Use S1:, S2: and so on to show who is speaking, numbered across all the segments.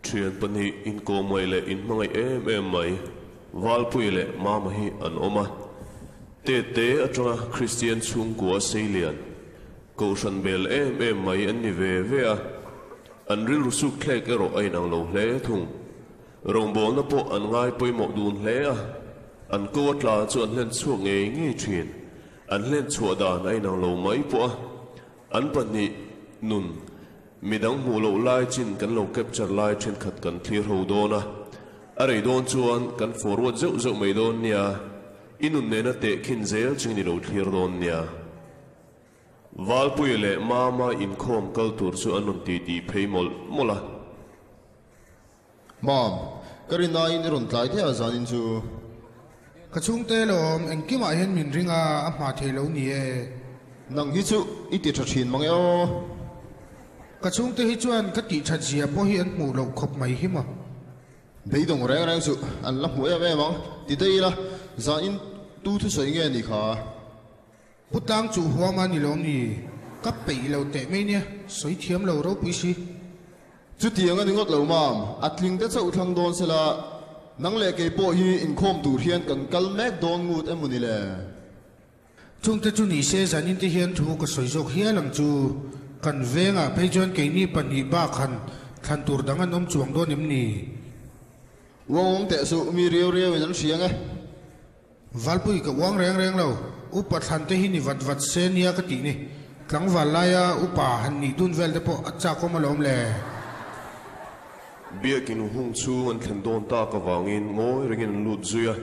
S1: Thian pahnih inkawmngaih leh inhmangaih em em mai, Valpuia leh Mama hi an awm a. Tete atanga Kristian chhungkua seilian, Kohhran bel em em mai an ni ve ve a. An rilru suk thlek erawh a inang lo hle thung. Rawngbawlna pawh an ngai pawimawh dun hle a, an ko a tla chu an hlen chhuak ngei ngei thin. An hlen chhuah dan a inang lo mai pawh a, an pahnih nun midang hmuh loh lai chin kan lo capture lai thenkhat kan thlir ho dawn a, a rei dawn chuan kan forward zeuh zeuh mai dawn nia, i nun nena tehkhin zel ching i lo thlir dawn nia. Valpuia leh Mama inkhawm kal tur chu an rawn titi phei mawlh mawlh a.
S2: Mam, ka rin aiin i rawn tlai thei a zanin chu.
S3: Ka chhungte lawm, engkimah hian min ring a, a hma thei lo ni e.
S2: Nang hi chu i ti tha thin mang e aw.
S3: Ka chhungte hi chuan ka tih that zia pawh hi an hmuh loh khawp mai hi maw.
S2: Beidawng reng reng chu an la hmu em em ang, ti daih ila, zanin tu thusawi nge ni kha?
S3: Pu Tlang chu huam a ni lawm ni? Ka peih lo teh mai nia, sawi thiam lo ropui si.
S2: Chutiang a ni ngawt lo mam, a tling te chauh thlang dawn sela, nang leh kei pawh hi inkhawm tur hian kan kal mek dawn ngut emaw ni le?
S3: Chungte chu ni se zanin te hian thu ka sawi zawk hial ang chu. Kan vengah phei chuan keini pahnih bak han thlan tur dang an awm chuang dawn em ni?
S2: Uang awm teh suh, mi riau riau in an hria nge.
S3: Valpui ka uang reng reng lo, upa thlan te hi ni vat vat se nia ka tih ni. Tlangval laia upa han nih dun vel te pawh a chak awm alawm le.
S1: Biakin hung chhung an thlen dawn tak avangin ngawi rengin an lut zui a.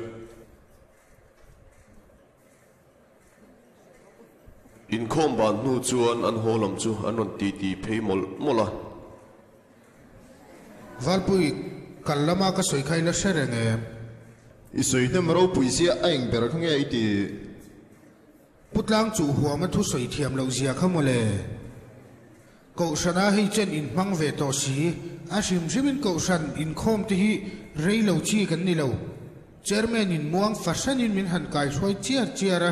S1: Inkhawm ban hnu chuan an haw lam chu an rawn titi phei mawlh mawlh a.
S3: Valpui, kal lama ka sawi kha i la hre reng em?
S2: I sawi hnem ropui ziah a eng ber kha nge i tih?
S3: Pu Tlang chuh huama thu sawi thiam loh zia kha mawle. Kohhrana hei chen inhmang ve tawh si, a hrim hrimin kohhran inkhawm te hi rei lo chi kan ni lo. Chairman in muang fahranin min han kaihruai chiar chiar a.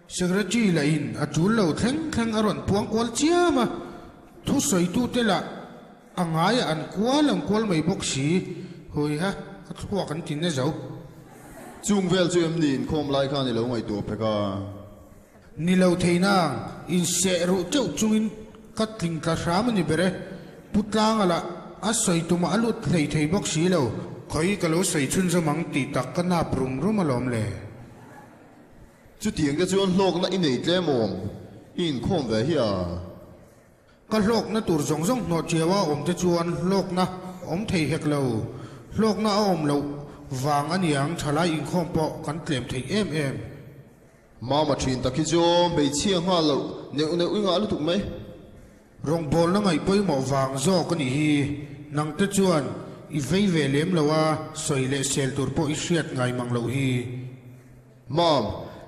S3: Secretary lah in a tul lo thleng thleng a rawn puang kual chiam a, thusawitute lah a ngaiah an kual ang kual mai bawk si, hawiha ka thluak an ti na zo.
S2: Chung vel chu em ni inkhawm lai khan i lo ngaihtuah phek a?
S3: Ni lo thei nang, inseh ruh teuh chungin ka tling tla hram a ni ber e. Pu Tlanga lah a sawi tumah a lut hlei thei bawk si lo. Khawi ka lo sawi chhunzawm ang tih tak ka nap rum rum alawm le.
S2: Chutiang te chuan hlawkna i nei tlem awm, i inkhawm ve hi a.
S3: Ka hlawkna tur zawng zawng hnawh chiaua awm te chuan hlawkna awm thei hek lo. Hlawkna a awm loh vang a niang thalai inkhawm pawh kan tlem theih em em.
S2: Mama thin tak hi chu hmeichhia nghal loh neuh neuh i ngah lutuk mai.
S3: Rawngbawlna ngaih pawimawh vang zawk a nih hi. Nang te chuan i vei ve lem lo a, sawi leh sel tur pawh i hriat ngai mang loh hi.
S2: Mam,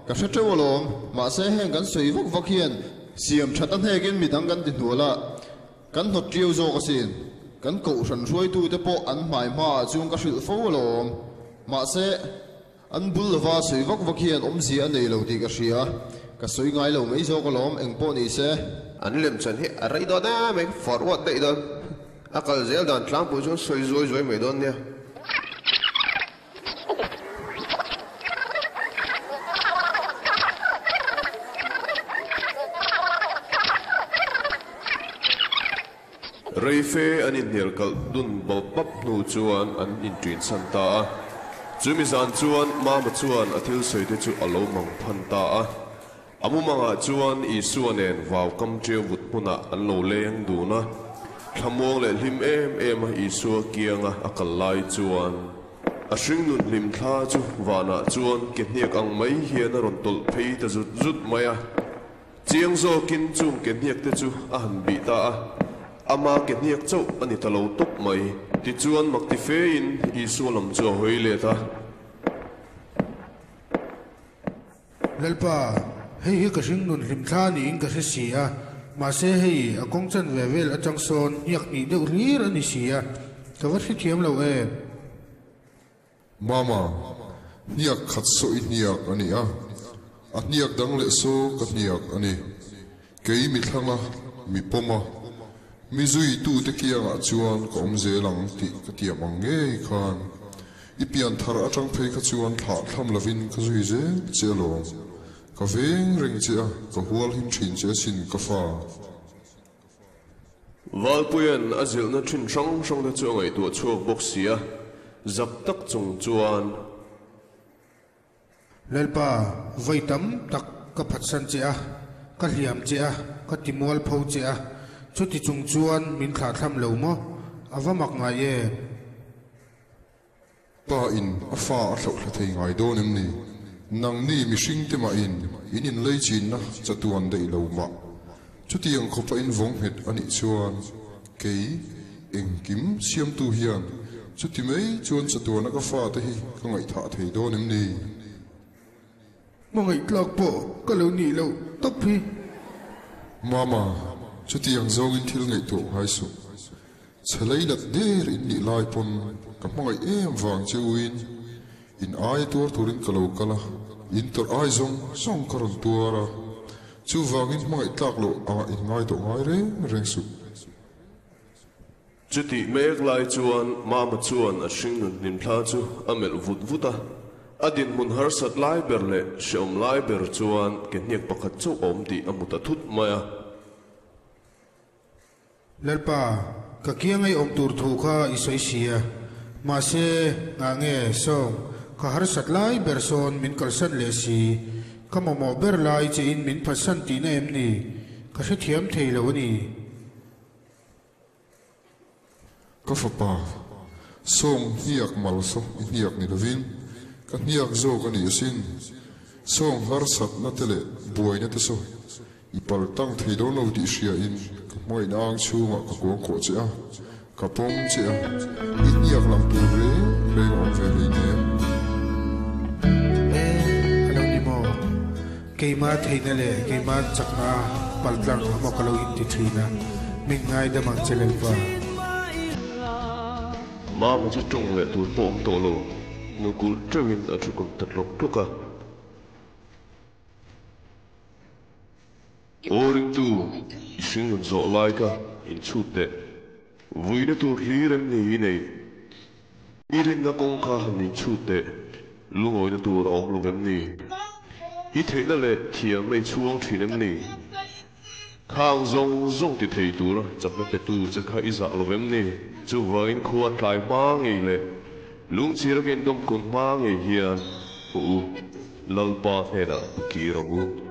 S2: ka hre teuh alawm, mahse heng kan sawi vak vak hian siam that a hnekin midang kan ti hnual a, kan hnawt ṭiau zawk asin. Kan kohhran hruaitute pawh an hmai hmaah chuan ka hrilh fo alawm. Mahse, an bul lova sawi vak vak hian awmzia a nei lo tih ka hria, ka sawi ngai lo mai zawk alawm, engpawh ni se.
S4: An lemchan hi a rei dawn em mai, forward daih dawn. A kal zel dan tlangpui chuan sawi zuai zuai mai dawn nia.
S1: Reife an inhnial kalh dun bawp bawp hnu chuan an inṭinsan ta a. Chumi zan chuan Mama chuan a thil sawite chu a lo mang phan ta a. A mumangah chuan Isua nen vau kam ṭiau vut hmunah an lo leng dun a. Thlamuang leh hlim em em a Isua kianga a kal lai chuan a hringnun hlim thla chu vanah chuan ke hniak ang mai hian a rawn tawlh phei ta zut zut mai a. Chiang zawkin chung ke hniak te chu a han bih ta a, ama ke hniak chauh a ni ta lo tawp mai. Tichuan mak ti fein Isua lam chu a hawi let a.
S3: Lalpa, hei hi ka hringnun hlimthla niin ka hre si a, mahse hei a kawng chan ve vel atang sawn hniak hnih deuh hlir a ni si a, ka va hrethiam lo em?
S5: Mama, hniak khat saw i hniak a ni a, a hniak dang leh saw ka hniak a ni. Kei mi thlanga, mi pawm a. Mi zuitute kiangah chuan ka awm zel ang tih ka tiam ang ngei khan i pian thar atang phei kha chuan thlah thlam lovin ka zui zel che alawm. Ka veng reng che a, ka hual him thin che asin ka fa.
S1: Valpuia'n a zilhna thin hrang hrangte chu a ngaihtuah chhuak bawk si a, zak tak chung chuan.
S3: Lalpa, vawi tam tak ka phatsan che a, ka hliam che a, ka ti mualpho che a, chuti chung chuan min thlahthlam lo maw? A va mak ngai em?
S5: Pa in a fa a thlauhthla thei ngai dawn em ni? Nangni mihring te mah in in inlei chinna chatuan daih lo mah. Chutiang khawpa in vawng nghet a nih chuan kei engkim siamtu hian chuti mai chuan chatuana ka fate hi ka ngaihthah thei dawn em ni?
S3: Hmangaih tlak pawh ka lo nih loh tawp hi.
S5: Mama, chutiang zawngin thil ngaihtuah ngai suh. Chhe lei nat der in nih lai pawn ka hmangaih em vang che uin in aia tuar turin ka lo kal a, in tawrh ai zawng zawng ka rawn tuar a, chuvangin hmangaih tlak loh angah in ngai tawh ngai reng reng suh.
S1: Chutih mek lai chuan Mama chuan a hringnun hlimthla chu a melh vut vut a, a dinhmun harsat lai ber leh hreawm lai ber chuan ke hniak pakhat chauh a awm tih a hmu ta thut mai a.
S3: Lalpa, ka kiang ei awm tur thu kha i sawi si a, mahse, ngah nge sawng, ka harsat lai ber sawn min kalsan leh si, ka mamawh ber lai che in min phatsan tihna em ni? Ka hrethiam thei lo a ni.
S5: Ka fapa, sawng hniak mal saw i hniak ni lovin, ka hniak zawk a ni asin. Sawng harsatna te leh buaina te saw i pal tang thei dawn lo tih hriain ka hmangaihna ang chhungah ka kuang khawh che a, ka pawm che a, i hniak lang tur reng reng a awm ve hleinem.
S3: E, a lo ni maw? Keimah theihna leh keimah chakna a paltlang a maw ka lo inti thin a, min ngaidam ang che Lalpa.
S1: Mama chu tawng leh tur pawh awm tawh lo, nukul teuhin a thu kun ta tlawk tlawk a. Aw ringtu, i hringnun zawh lai kha inchhut teh. Vuina tur hlir em ni i neih? I rinna kawng kha han inchhut teh, lungawina tur a awm lo em ni? I theihna leh thiamna i chhuang thin em ni? Khang zawng zawng ti thei tura chakna petu che kha i zah lo em ni? Chuvangin khua tlai hma ngei leh lungchhira ka indawmkun hma ngei hian u Lalpa hnenah kir ang u.